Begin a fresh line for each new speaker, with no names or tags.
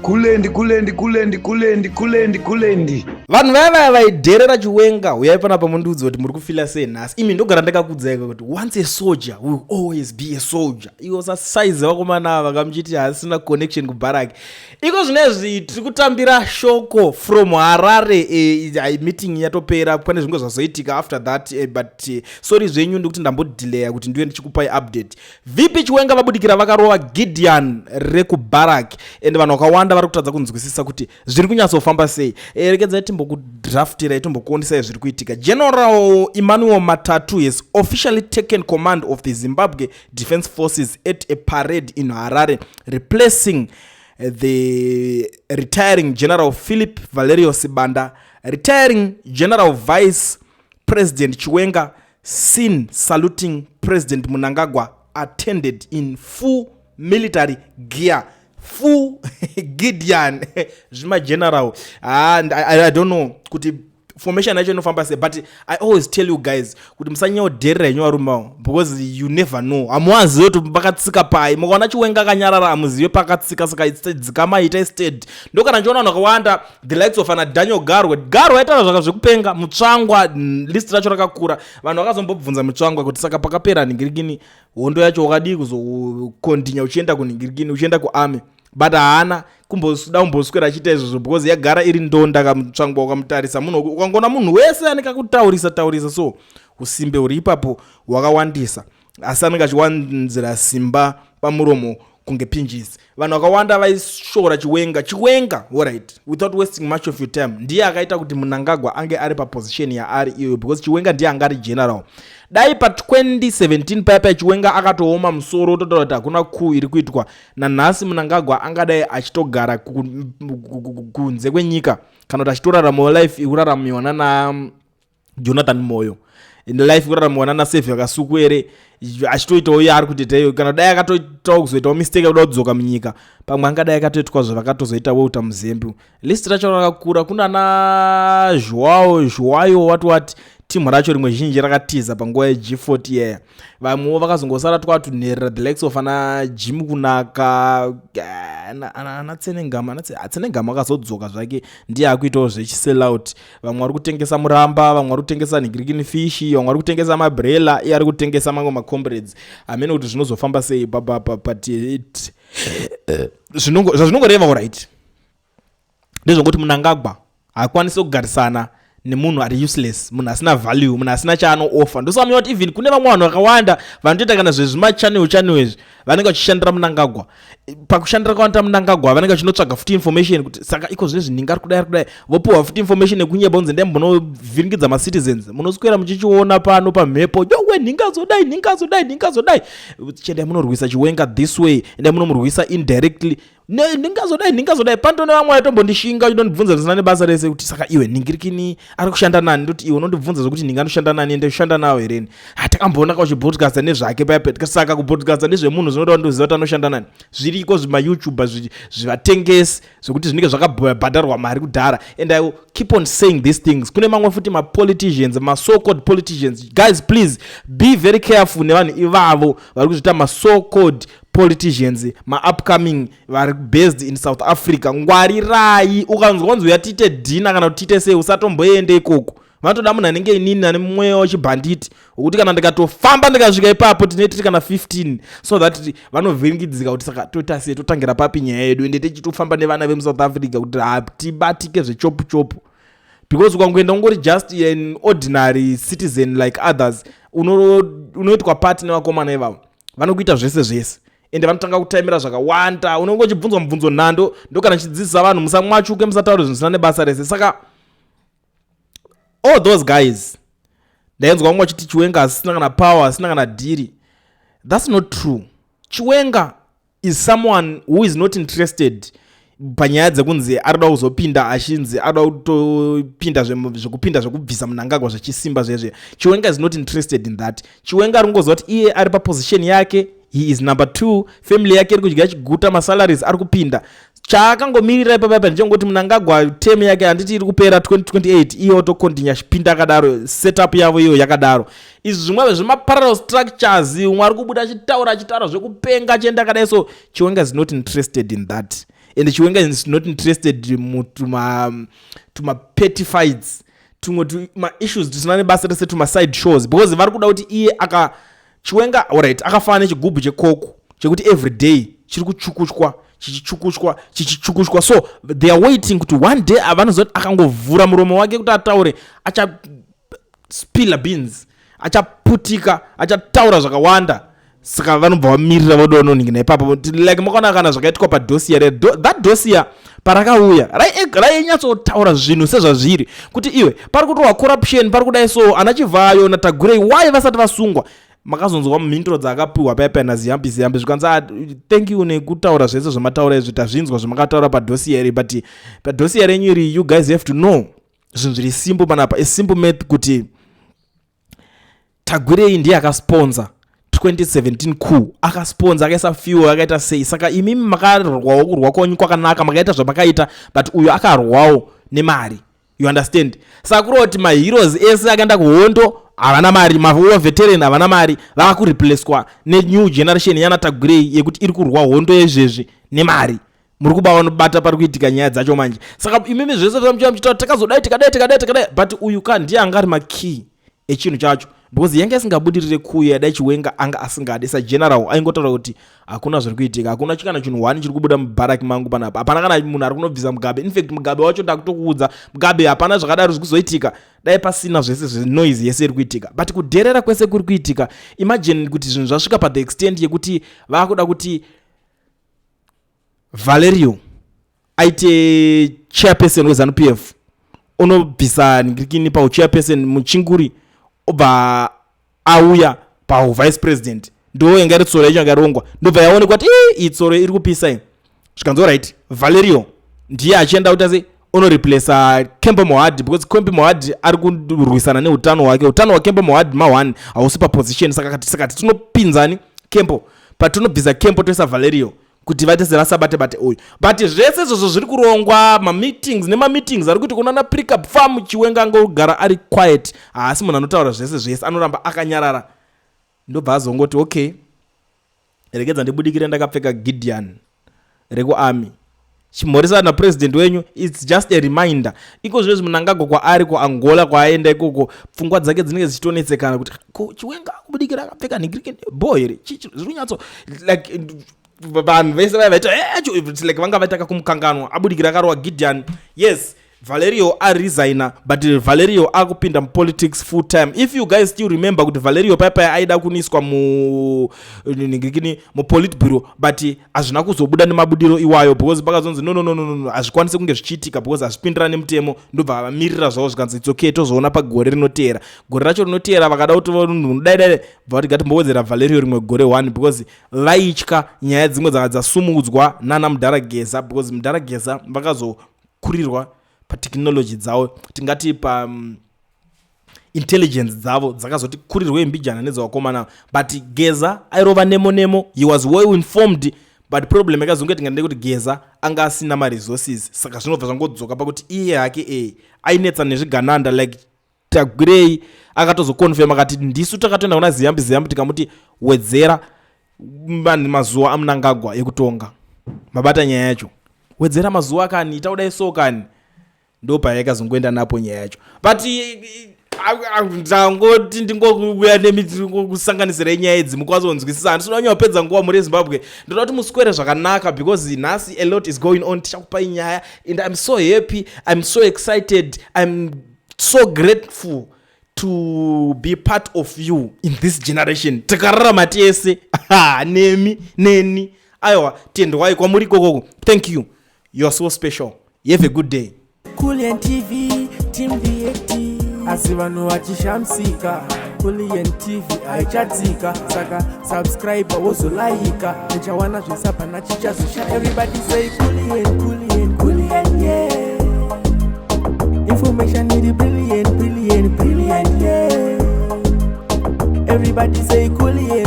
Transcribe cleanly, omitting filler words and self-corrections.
Kulendi, kulendi, kulendi, kulendi, kulendi, kulendi.
Vanhu vaya vaya vaidherera Chiwenga, uyai panapa mundiudze kuti muri kufila sei nhasi. Imi ndogara ndakakudzai kuti once a soldier will always be a soldier. Iwo sasaize vakomana ava kamuchiti hasina connection kubharaki. Iko zvinezvi tiri kutambira shoko from Harare. Meeting yatopera, pane zvimwe zvazoitika after that, but sorry zvenyu ndikuti ndambodhileya kuti ndive ndichikupai update. VP Chiwenga vabudikira, vakarova Gideon rekubarak, and vanhu vakawanda vari kutadza kunzwisisa kuti zviri kunyatsofamba sei. Regedzai timbokudraftirai, timbokuonesai zviri kuitika. General Emmanuel Matatu has officially taken command of the Zimbabwe Defence Forces at a parade in Harare, replacing the retiring General Philip Valerio Sibanda. Retiring General Vice President Chiwenga, seen saluting President Mnangagwa, attended in full military gear, full Gideon zvimageneral. Ah, I don't know kuti formation yacho inofamba sei, but I always tell you guys kuti musanyanya henyu varume, because you never know, hamuwazive kuti vakatsika pai. Mukaona Chiwenga akanyarara, hamuzive pakatsika. Saka dzikamaita instead. Ndokana ndichiona vanhu vakawanda, the likes of ana Daniel Garwe. Garwe aitaura zvaka zvekupenga. Mutsvangwa, list racho rakakura. Vanhu vakazombobvunza Mutsvangwa kuti saka pakapera nhingirikini hondo yacho, wakadii kuzokontinya uchienda kunhingirikini, uchienda kuarmy? But haana kumboda kumboswera achiita izvozvo because yagara iri ndonda. Kamutsvangwa ukamutarisa, munhu ukangoona munhu wese anenge akutaurisa taurisa, so usimbe huri ipapo hwakawandisa, asi anenge achiwanzira simba pamuromo kunge pinjisi. Vanhu vakawanda vaishora Chiwenga. Chiwenga, alright, without wasting much of your time, ndiye akaita kuti Mnangagwa ange ari paposition yaari iyoyo, because Chiwenga ndiye anga ari general. Dai pa2017 paya paya Chiwenga akatooma musoro, totaura kuti hakuna coup iri kuitwa nanhasi, Mnangagwa angadai achitogara kunze kwenyika, kana kuti achitoraramawo life ikuraramiwa nana Jonathan Moyo, life kuraramiwa nana Saviour Kasukuwere, achitoitawo iye ari kutoita iyo. Kana dai akatoitawo kuzoitawo mistake yekuda kudzoka munyika, pamwe angadai akatoitwa zvavakatozoita Walter Muzembi. List racho rakakura. Kuna ana Zhuwao, Zhuwayo, wati wati. Timu racho rimwe zhinji rakatiza panguva yeG40 yeya. Vamwewo vakazongosara twatunherera, the likes of ana Jim Kunaka, ana Tsenengama. Tsenengama akazodzoka zvake, ndiye akuitawo zvechisell-out. Vamwe vari kutengesa muramba, vamwe vari kutengesa nigirikini fish, vamwe vari kutengesa mabrela, iye ari kutengesa mamwe macomrades. Hamene kuti zvinozofamba sei, but zvazvinongoreva, alright, ndezvokuti Mnangagwa haakwanisi kugarisana nemunhu ari useless, munhu asina value, munhu asina chaanoofa. Ndosamanya kuti even kune vamwe vanhu vakawanda vanotoita kana zvezvimachannel channel izvi, vanenge vachishandira Mnangagwa. Pakushandira kwavanoita Mnangagwa, vanenge vachinotsvaga futi information kuti saka iko zvinezvi ninga ari kudai, ari kudai. Vopiwa futi information yekunyeba, kunzi ndai munovhiringidza macitizens. Munoswera muchichiona pano pamhepo, yowe, nhinga zodai, nhinga zodai, nhinga zodai, chiendai munorwisa Chiwenga this way, endai munomurwisa indirectly, ndingazodai, ndingazodai. Pandone vamwe vaitombondishinga, uchitondibvunza zvisina nebasa rese kuti saka iwe, nhingirikini ari kushanda nani? Ndoti iwe unondibvunza zvokuti nhinga anoshanda nani, ende kushanda nawo hereni? Hatakamboona kauchibhodcasta nezvake paya. Saka kubhodcasta nezvemunhu zvinoda kundoziva kuti anoshanda nani? Zviriko zvimayoutuber zvivatengesi zvekuti zvinenge zvakabhadharwa mari kudhara. And I will keep on saying these things. Kune mamwe futi mapoliticians, maso called politicians. Guys, please be very careful nevanhu ivavo vari kuzviita maso called politicians, maupcoming vari based in South Africa. Ngwarirai. Ukanzwa kunzi uya tiite dinner kana kuti tiite sei, usatomboende ikoko. Vanotoda munhu anenge inini, ane mweya wechibhanditi, wekuti kana ndikatofamba ndikasvika ipapo, tine tiri kana 15, so that vanovhiringidzika kuti saka toita sei, totangira papi nyaya yedu. Ende tichitofamba nevana vemuSouth Africa kuti hatibatike zvechopu chopu, because ukangoenda ungori just an ordinary citizen like others, unoitwa pati nevakomana ivavo. Vanokuita zvese zvese, ende vanotanga kutaimira zvakawanda. Unenge uchibvunzwa mubvunzo nhando. Ndokana chidzidzisa vanhu, musamwachuke, musataure zvinhu zvisina nebasa rese. Saka all those guys, ndainzwa vamwe vachiti Chiwenga asisina kana power, asina kana dhiri. That's not true. Chiwenga is someone who is not interested panyaya dzekunzi arida kuzopinda, achinzi arida kutopinda zvekupinda zvekubvisa Mnangagwa zvechisimba zvezve. Chiwenga is not interested in that. Chiwenga ari kungoziva kuti iye ari paposition yake, he is number two, family yake iri kudya chiguta, masalaries ari kupinda. Chaakangomirira ipapapa ndechongoti Mnangagwa term yake handiti iri kupera 2028, iye otokontinya achipinda akadaro. Setup yavo iyo yakadaro. Izvi zvimwe zvemaparallel structures, umwe ari kubuda achitaura, achitaura zvekupenga, achienda akadai. So Chiwenga is not interested in that. And Chiwenga is not interested mutuma tuma petty fights, tumwe maissues tusina nebasa rese, tuma side shows, because vari kuda kuti iye aka Chiwenga, alright, akafanana nechigubhu chekoko chekuti every day chiri kuchukuchwa, chichichukuchwa, chichichukuchwa. So they are waiting kuti one day avanozoti akangovhura muromo wake kuti ataure, acha spilla beans, achaputika, achataura zvakawanda. Saka vanobva vamirira, vodoononhingi ipapo. Like makaona kana zvakaitwa padossier, that dossier parakauya rainyatsotaura zvinhu sezvazviri, kuti iwe pari kutorwa corruption, pari kudai. So ana Chivhayo naTagwirei, why vasati vasungwa? Makazonzwa mhinduro dzaakapiwa paya paya naZiyambi Ziyambi, zvikanzi, "Ah, thank you nekutaura zvese zvamataura izvi, tazvinzwa zvamakataura padossier, but padossier renyu iri, you guys have to know zvinhu zviri simple panapa, a simple math, kuti Tagwirei ndiye akasponsor 2017 coup, akasponsor, akaisa fuel, akaita sei. Saka imimi makarwawo kurwa kwenyu kwakanaka, makaita zvamakaita, but uyo akarwawo nemari, you understand? Saka kureva kuti maheroes ese akaenda kuhondo havana mari, mawar veteran havana mari, vava kureplacwa nenew generation yana Tagwirei yekuti iri kurwa hondo yezvezvi nemari. Muri kuba vanobata pari kuitika nyaya dzacho manje. Saka imimi zvese zvamuchiva muchitaura, takazodai, tikadai, tikadai, tikadai, but uyu ka ndiye anga ari makey echinhu chacho, because yanga isingabudirire kuyo yadai Chiwenga anga asingadi. Sageneral aingotaura kuti hakuna zviri kuitika, hakuna chikana chinhu one chiri kubuda mubaraki mangu panapa, hapana kana munhu ari kunobvisa Mugabe. In fact, Mugabe wacho ndakutokuudza, Mugabe hapana zvakadaro zviri kuzoitika dai pasina zvese zvenoise yese iri kuitika. But kudherera kwese kuri kuitika, imagine kuti zvinhu zvasvika pathe extent yekuti vaakuda kuti Valerio aite chairperson weZANU PF, unobvisa ngirikini pauchairperson Muchinguri, obva auya pauvice president. Ndo yanga iri tsoro yacho yakarongwa, ndobva yaonekwa kuti iyi tsoro iri kupisa iyi. Zvikanzi, right, Valerio ndiye achienda kuti ase unoreplaca Kembo Mohadi, because Kembo Mohadi ari kurwisana neutano hwake. Utano hwaKembo Mohadi ma1 hausi paposition. Saka tinopinzani Kembo, patinobvisa Kembo toisa Valerio kuti vaite sevasabate bate uyu. But zvese izvozvo zviri kurongwa, mameetings nemameetings ari kuti kunana Precabe Farm. Chiwenga angogara ari quiet, haasi munhu anotaura zvese zvese, anoramba akanyarara. Ndobva azongoti, okay, regedza ndibudikire ndakapfeka gideon rekuarmy, chimhoresa napurezidendi wenyu. It's just a reminder. Iko zvinezvi Mnangagwa kwaari kuAngola kwaaenda ikoko, pfungwa dzake dzinenge dzichitonetsekana kuti ko Chiwenga kubudikira akapfeka nhingirike bo here, zviri kunyatso like vanhu vese vaya vaita like vanga vaita kakumukanganwa. Abudikira akarwa Gideon. Yes, Valerio aresigna, but Valerio akupinda mupolitics full time. If you guys still remember kuti Valerio paipaya aida kuniswa munhingirikini mupolitburo, but hazvina kuzobuda nemabudiro iwayo, because pakazonzi no, no, no, no, no, hazvikwanisi kunge zvichiitika because hazvipindirana nemutemo. Ndobva vamirira zvavo, zvikanzi it's okay, tozoona pagore rinoteera. Gore racho rinoteera vakada kuti dai dai, bva vati ngatimbowedzera Valerio rimwe gore 1, because vaitya nyaya dzimwe dzanga dzasumudzwa nana Mudhara Geza, because Mudhara Geza vakazokurirwa patechnology dzavo, tingati pa intelligence dzavo dzakazoti kurirwe mbijana nedzevakomana. But Geza airova nemo nemo, he was well informed, but problem yakazonge tingati ndekuti Geza anga asina maresources. Saka zvinobva zvangodzoka pakuti iye hake ainetsa nezvigananda. Like Tagwirei akatozoconfirm akati ndisu takatoenda kuna Ziyambi Ziyambi tikamuti wedzera mazuva aMnangagwa ekutonga. Mabata nyaya yacho, wedzera mazuva kani, ita kudai so kani. Ndo payakazongoenda napo nyaya yacho. But ndangoti ndingouya nekusanganisirai nyaya idzi mukwazonzwisisa. Handisina kunyanya nguva muri Zimbabwe, ndoda kuti muswere zvakanaka, because nhasi a lot is going on. Tichakupai nyaya and I'm so happy, I'm so excited, I'm so grateful to be part of you in this generation. Tikararama tese nemi neni. Aiwa, tendwai kwamuri ikokoko. Thank you, you are so special. You have a good day.
Kulian TV, Team VAT. Asi vanhu vachishamisika, Kulian TV haichatsika. Saka subscribe, wozolaika, uchawana zvese, hapana chichazosha. Everybody say Kulian, Kulian, Kulian, yeah. Information iri brilliant, brilliant, brilliant, yeah. Everybody say Kulian.